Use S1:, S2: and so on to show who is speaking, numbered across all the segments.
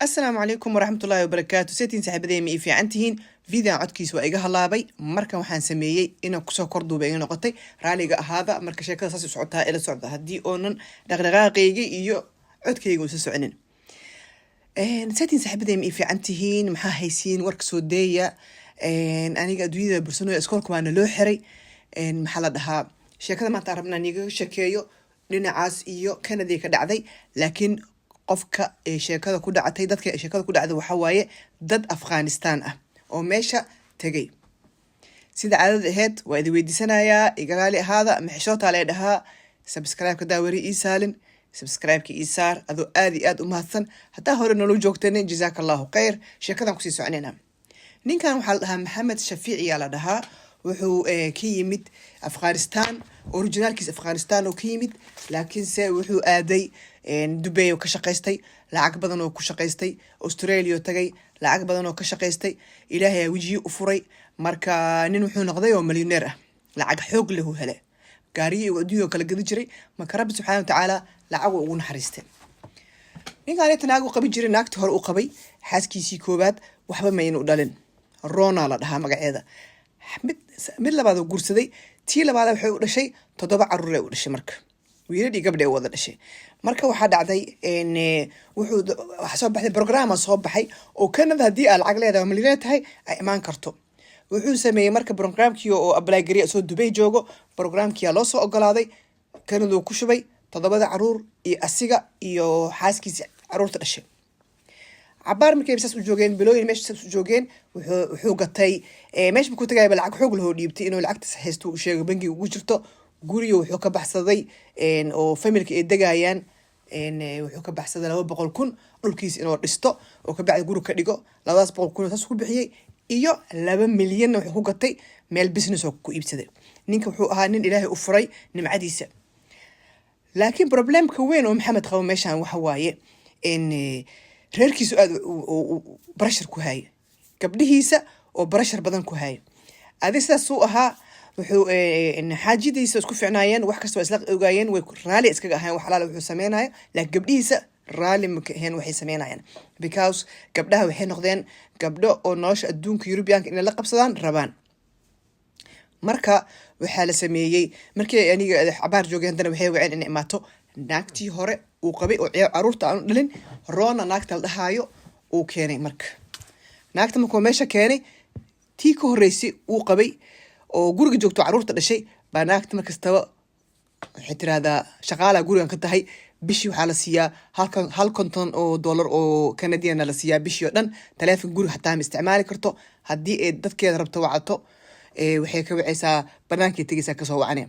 S1: Asalaamu calaykum waraxmatullaahi wabarakaatu. Seetiin saaxiibadey, ma ii fiican tihiin? Videon codkiisa waa iga halaabay. Markan waxaan sameeyey inaan kusoo korduuba iga noqotay. Raaliga ahaada. Marka sheekada saas u socotaa, ila socda haddii oonan dhaqdhaqaaqayga iyo codkayga uusa soconin. Seetiin saaxiibadey, ma ii fiican tihiin? Maxaa haysiin? Warka soo deeya. Aniga adduunyada bursanoy, iskoolka waana loo xiray. Maxaa la dhahaa, sheekada maanta aan rabnaa niigaga sheekeeyo dhinacaas iyo Canada ka dhacday, laakiin qofka ee sheekada ku dhacatay, dadka ee sheekada ku dhacday waxaa waaye dad Afghanistan ah oo meesha tegay. Sida caadada aheyd, waa idin weydiisanayaa, iga raali ahaada. Maxishootaa lee dhahaa. Subscribe-ka daawari ii saalin, subscribe-ka ii saar, adoo aad iyo aad u mahadsan. Haddaa hore nolol joogtana, jazaaka Allahu khayr. Sheekadan kusii soconayna. Ninkan waxaa la dhahaa Maxamed Shafiiciyaa la dhahaa. Wuxuu ka yimid Afghanistan, originaalkiis Afghanistan oo ka yimid, laakiinse wuxuu aaday Dubay oo ka shaqaystay, lacag badan oo ku shaqaystay. Australia oo tagay, lacag badan oo ka shaqaystay. Ilaahay aa wejiyi u furay. Marka nin wuxuu noqday oo milyoneer ah, lacag xoog leh uu hele, gaariyo iyo adduunya oo kala gadi jiray. Marka Rabbi subxaana watacaala lacag uu ugu naxariistay. Ninkaaneta naag u qabi jiray. Naagtii hore u qabay, xaaskiisii koowaad, waxba maynu dhalin. Rona la dhahaa magaceeda. Mid labaad oo guursaday. Tii labaad waxay u dhashay toddoba caruur ay u dhashay. Marka wiilal iyo gabdha ay wada dhashay. Marka waxaa dhacday, wuxuu waxaa soo baxday programa soo baxay oo Canada haddii aa lacag leedahay oo milyaneer tahay ay imaan karto. Wuxuu sameeyey marka programkii oo apply gariya, soo Dubay joogo, programkia loo soo ogolaaday. Canada uu ku shubay toddobada caruur iyo asiga iyo xaaskiisa caruurta dhashay. Cabaar markay saas u joogeen, bilooyin meesha saas u joogeen, wuxuu gatay meesha markuu tagayba lacag xoog lahoo dhiibtay inuu lacagtaas haysto uu sheego, bangiga ugu jirto. Guriga wuxuu ka baxsaday oo familka ay degayaan, wuxuu ka baxsaday 200,000, dhulkiis inuu dhisto oo kabacdi guri ka dhigo. 200,000 saas ku bixiyey iyo 2 milyanna wuxuu ku gatay meel business oo ku iibsaday. Ninka wuxuu ahaa nin Ilaahay u furay nimcadiisa, laakiin problemka weyn oo Maxamed qabo meeshan waxa waaye in reerkiisu aada pressure ku haya, gabdhihiisa oo pressure badan ku haya. Adi sidaas uu ahaa, wuxuu xaajadiisa isku ficnaayeen, wax kasta waa isla ogaayeen, way raali iskaga ahayn wax alaala wuxuu sameynayo, laakiin gabdhihiisa raali maka ahayn waxay sameynayaan, because gabdhaha waxay noqdeen gabdho oo nolosha adduunka Yurubiyaanka inay la qabsadaan rabaan. Marka waxaa la sameeyey, markii aniga cabaar joogay, haddana waxay waceen inay imaato naagtii hore uu qabay oo caruurta aanu dhalin, Rona naagta la dhahaayo uu keenay. Marka naagta markuu meesha keenay, tii ka horreysay uu qabay oo guriga joogto caruurta dhashay baa naagta markastaba waxay tirahdaa, shaqaalaa gurigan ka tahay, bishii waxaa la siiyaa halkan hal 50 oo dollar oo Canadiana la siiyaa bishii oo dhan. Taleefon guriga xataa ma isticmaali karto. Haddii ay dadkeeda rabto wacato, waxay ka wacaysaa banaankay tegaysaa, kasoo wacane.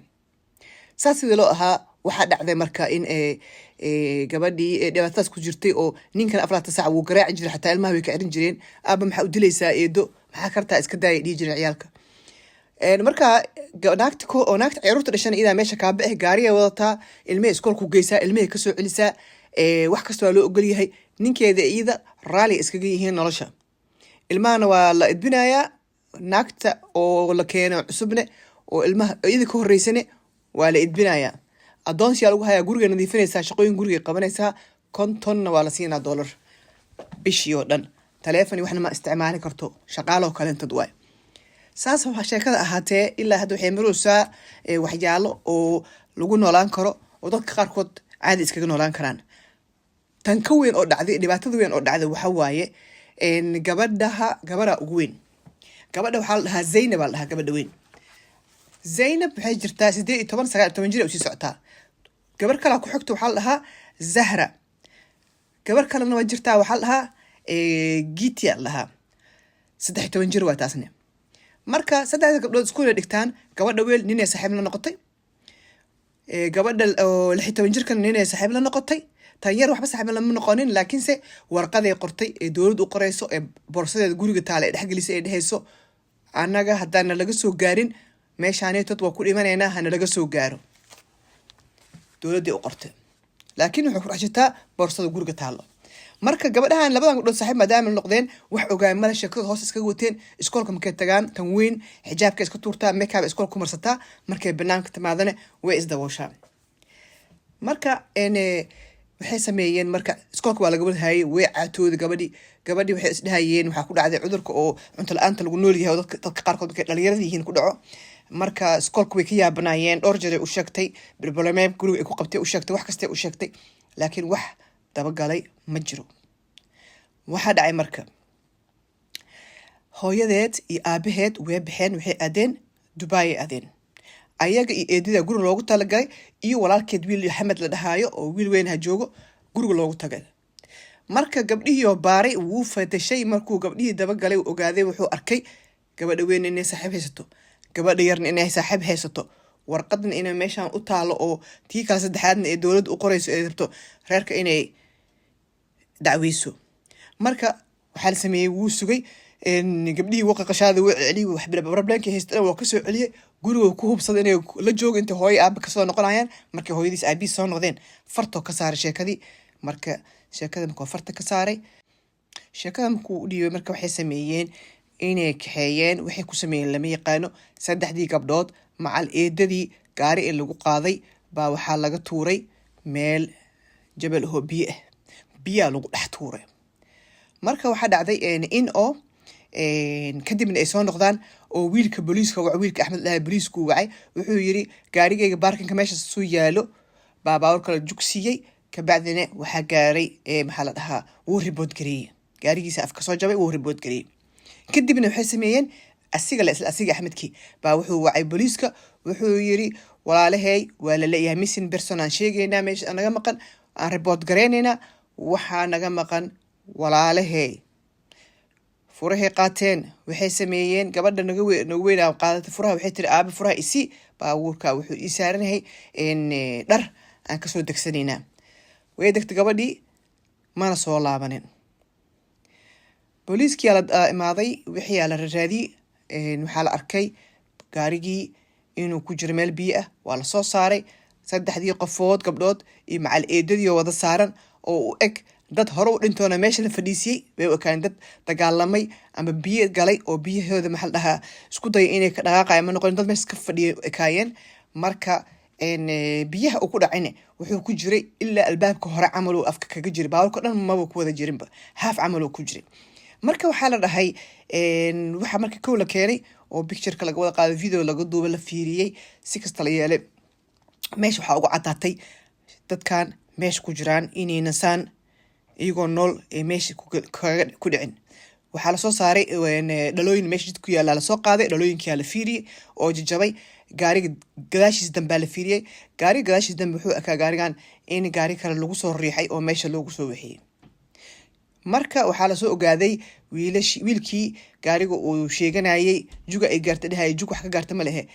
S1: Saas sidii loo ahaa, waxaa dhacday marka in gabadhii dhibaatadaas ku jirtay oo ninkan 24 saac wuu garaaci jiray, xataa ilmaha way ka celin jireen. "Aaba, maxaa u dilaysaa eedo? Maxaa kartaa? Iska daaya," dhihi jireen ciyaalka. Marka naagta oo naagta caruurta dhashana iyadaa meesha kaa bixi, gaariyay wadataa, ilmahay iskoolku geysaa, ilmahay kasoo celisaa, wax kasta waa loo ogol yahay. Ninkeeda iyada raali iskaga yihiin nolosha. Ilmahana waa la edbinayaa, naagta oo la keeno cusubne oo ilmaha iyada ka horeysane waa la edbinayaa. Adoonsiyaa lagu hayaa, guriga nadiifinaysaa, shaqooyin guriga qabanaysaa, 50-na waa la siinaa dollar bishii oo dhan. Taleefon waxna ma isticmaali karto, shaqaaloo kalentad waay. Saas waxaa sheekada ahaatee, ilaa hadda waxay maraysaa waxyaalo oo lagu noolaan karo oo dadka qaarkood caadi iskaga noolaan karaan. Tan ka weyn oo dhacday, dhibaatada weyn oo dhacday waxa waaye gabadhaha, gabadha ugu weyn. Gabadha waxaa la dhahaa Zaynab aa la dhahaa. Gabadha weyn Zaynab waxay jirtaa 18, 19 jir ay usii socotaa. Gabar kalaa ku xigta, waxaa la dhahaa Zahra. Gabar kalena waa jirtaa, waxaa la dhahaa Gitia la dhahaa, 13 jir waa taasne. Marka saddexda gabdhood iskuulay dhigtaan. Gabadha weel ninay saaxiib la noqotay, gabadha oo 16 jirkana ninay saaxiib la noqotay. Tan yar waxba saaxiib lama noqonin, laakiinse warqaday qortay ee dowladda u qoreyso ee boorsadeeda guriga taala ee dhexgelisay, ee dhehayso, "Annaga haddaana laga soo gaarin meeshaanetood waa ku dhimanaynaa, hana laga soo gaaro." Dowladdii u qortay, laakiin waxay ku dhex jirtaa boorsada guriga taallo. Marka gabadhahan, labadan gabdhood saaxiib maadaama noqdeen, wax ogaan male, sheekada hoos iskaga wateen. Iskoolka markay tagaan, tan weyn xijaabka iska tuurtaa, makeup iskoolka ku marsataa, markay banaanka timaadana way isdabooshaa. Marka waxay Waxay sameeyeen marka, iskoolka waa laga wadhayay, way caatooda gabadhii. Gabadhii waxay isdhahayeen waxaa ku dhacday cudurka oo cunto la-aanta lagu nool yahay oo dadka qaarkood markay dhalinyarada yihiin ku dhaco. Marka iskoolka way ka yaabanayeen. Dhowr jeer ay u sheegtay problem guriga ay ku qabtay, u sheegtay, wax kastay u sheegtay, laakiin wax dabagalay ma jiro. Waxaa dhacay marka, hooyadeed iyo aabaheed way baxeen, waxay aadeen Dubai ay aadeen, ayaga iyo eedada guri loogu talagalay iyo walaalkeed, wiil Xamed la dhahaayo oo wiil weyn ha joogo, guriga loogu tagay. Marka gabdhihii oo baaray, wuu fatashay. Markuu gabdhihii dabagalay, uu ogaaday, wuxuu arkay gabadha weyn inay saaxiib haysato, gabadha yarna inay saaxiib haysato, warqadna inay meeshaan u taalo, oo tii kale saddexaadna ee dowladda u qorayso, ay rabto reerka inay dacweyso. Marka waxaa la sameeyey, wuu sugay gabdhihii, wuu qaqashaada, wuu celiyey, wax problemkii haysta dhan waa kasoo celiyey. Guriga ku hubsaday inay la joogo intay hooyo aaba kasoo noqonayaan. Markay hooyadiis aabihiis soo noqdeen, fartoo ka saaray sheekadii. Marka sheekada markuu farta ka saaray, sheekada markuu u dhiibay, marka waxay sameeyeen inay kaxeeyeen. Waxay ku sameeyeen lama yaqaano. Saddexdii gabdhood macal eedadii gaari in lagu qaaday baa waxaa laga tuuray meel jabal ahoo biyo ah, biyaa lagu dhex tuuray. Marka waxaa dhacday in oo kadibna ay soo noqdaan oo wiilka booliiska wac, wiilka Axmed dhahay booliisku wacay. Wuxuu yiri, "Gaarigayga parkingka meesha suu yaalo baa baabuur kale jugsiiyey." Kabacdina waxaa gaaray, maxaa la dhahaa, wuu report gareeyey, gaarigiisa afka soo jabay, wuu report gareeyey. Kadibna waxay sameeyeen, asiga le, isla asiga Axmedkii baa wuxuu wacay booliiska. Wuxuu yiri, "Walaalahey waa la leeyahay, missing person aan sheegaynaa, meesha naga maqan aan report gareynaynaa, waxaa naga maqan walaalahey." Furahay qaateen. Waxay sameeyeen, gabadha naga weynaa qaadatay furaha. Waxay tiri, "Aabe, furaha isi, baabuurka wuxuu ii saaranahay dhar aan kasoo degsanaynaa." Way degtay gabadhii, mana soo laabanin. Booliiskii la imaaday, wixii la raraadiyey. Waxaa la arkay gaarigii inuu ku jiro meel biyo ah. Waa lasoo saaray saddexdii qofood, gabdhood iyo macal eedadii oo wada saaran, oo u eg dad hore u dhintoona meesha la fadhiisiyey bay u ekaan, dad dagaalamay ama biyo galay oo biyahooda, maxaa la dhahaa, isku daya inay ka dhaqaaqaya ma noqonin, dad meesha ka fadhiya u ekaayeen. Marka biyaha uu ku dhacayna wuxuu ku jiray ilaa albaabka hore camal uu afka kaga jiray. Baaburka dhan maba ku wada jirinba, haaf camal uu ku jiray. Marka waxaa la dhahay, waxaa marka kow la keenay oo pictureka laga wada qaaday, video laga duuba, la fiiriyey, si kasta la yeelay, meesha waxaa ugu caddaatay dadkan meesha ku jiraan inayna saan iyagoo nool ee meesha kaga ku dhicin. Waxaa lasoo saaray dhalooyin meesha jid ku yaalla, lasoo qaaday dhalooyinkaa, la fiiriyey oo jajabay. Gaariga gadaashiis dambaa la fiiriyey. Gaariga gadaashiis dambe wuxuu ekaa gaarigan in gaari kale lagu soo riixay oo meesha loogu soo wixiyey. Marka waxaa lasoo ogaaday wiilashi, wiilkii gaariga uu sheeganayay, juga ay gaarta dhehaya, jug wax ka gaarta ma lehe,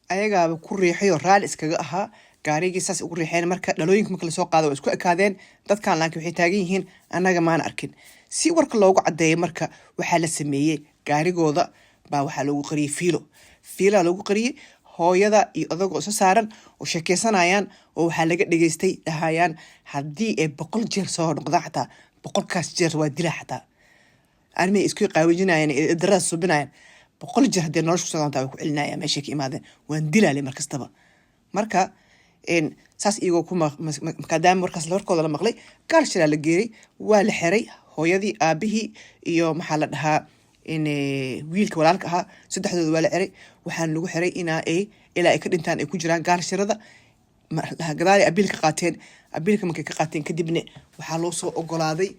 S1: ayagaaba ku riixay oo raali iskaga ahaa gaarigii, saas ugu riixeen. Marka dhalooyinka marka lasoo qaado waa isku ekaadeen dadkan, laakiin waxay taagan yihiin, "Annaga maana arkin." Si warka loogu caddeeyo, marka waxaa la sameeyey, gaarigooda baa waxaa loogu qariyey fiilo, fiilaa loogu qariyey. Hooyada iyo odagoo isa saaran oo sheekeysanayaan oo waxaa laga dhageystay dhahayaan, "Haddii ay 100 jeer soo noqdaan, xataa 100-kaas jeer waa dilaa." Xataa armay isku qaawajinayaan, darada subinayaan. 100 jeer haddii nolosha kusoo doontaa, way ku celinayaan meeshay ka imaadeen, waan dilaale mar kastaba. Marka saas iyagoo ku maadaama warkaas warkooda la maqlay, gaalshiraa la geeyey, waa la xiray hooyadii, aabihii iyo, maxaa la dhahaa, in wiilka walaalka ahaa. Saddexdooda waa la xiray. Waxaana lagu xiray inaa ay ilaa ay ka dhintaan ay ku jiraan gaalshirada. Gadaal ay appeal ka qaateen. Appealka markay ka qaateen kadibna waxaa loo soo ogolaaday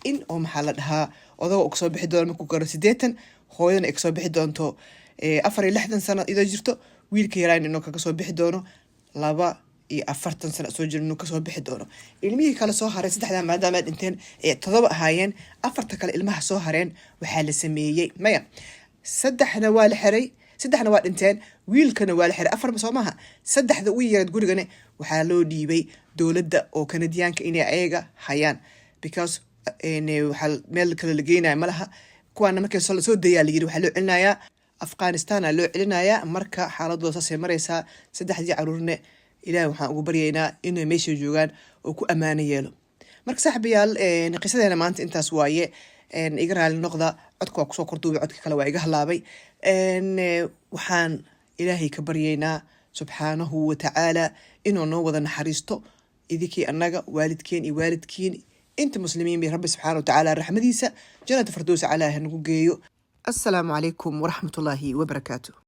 S1: in oo, maxaa la dhahaa, odaga uu kasoo bixi doono markuu garo 80, hooyadana ay kasoo bixi doonto 64 sano iyadoo jirto, wiilka yaraan inuu kaga soo bixi doono 42 sano soo jiro inuu kasoo bixi doono. Ilmihii kale soo haray, saddexdaa maadaama ay dhinteen ee todoba ahaayeen, afarta kale ilmaha soo hareen waxaa la sameeyey, maya, saddexna waa la xiray, saddexna waa dhinteen, wiilkana waa la xiray, afar soo maaha. Saddexda ugu yareed gurigana waxaa loo dhiibay dowladda oo Kanadiyaanka inay ayaga hayaan, because waxaa meel kale la geynaya malaha. Kuwaana markay soo dayaa la yiri, waxaa loo celinayaa Afghanistan aa loo celinayaa. Marka xaaladooda saasay maraysaa. Saddexdii caruurne Ilaah waxaan ugu baryaynaa inay meesha joogaan oo ku ammaano yeelo. Marka saaxiibayaal, qisadeena maanta intaas waaye. Iga raali noqda, codka waa kusoo korduubay, codka kale waa iga halaabay. Waxaan Ilaahay ka baryaynaa subxaanahu watacaala inuu noo wada naxariisto. Idinkii annaga, waalidkeen iyo waalidkiin, inta muslimiin bay, Rabbi subxaana watacaala raxmadiisa jannata fardows calaa ha nagu geeyo. Assalaamu calaykum waraxmatullaahi wabarakaatu.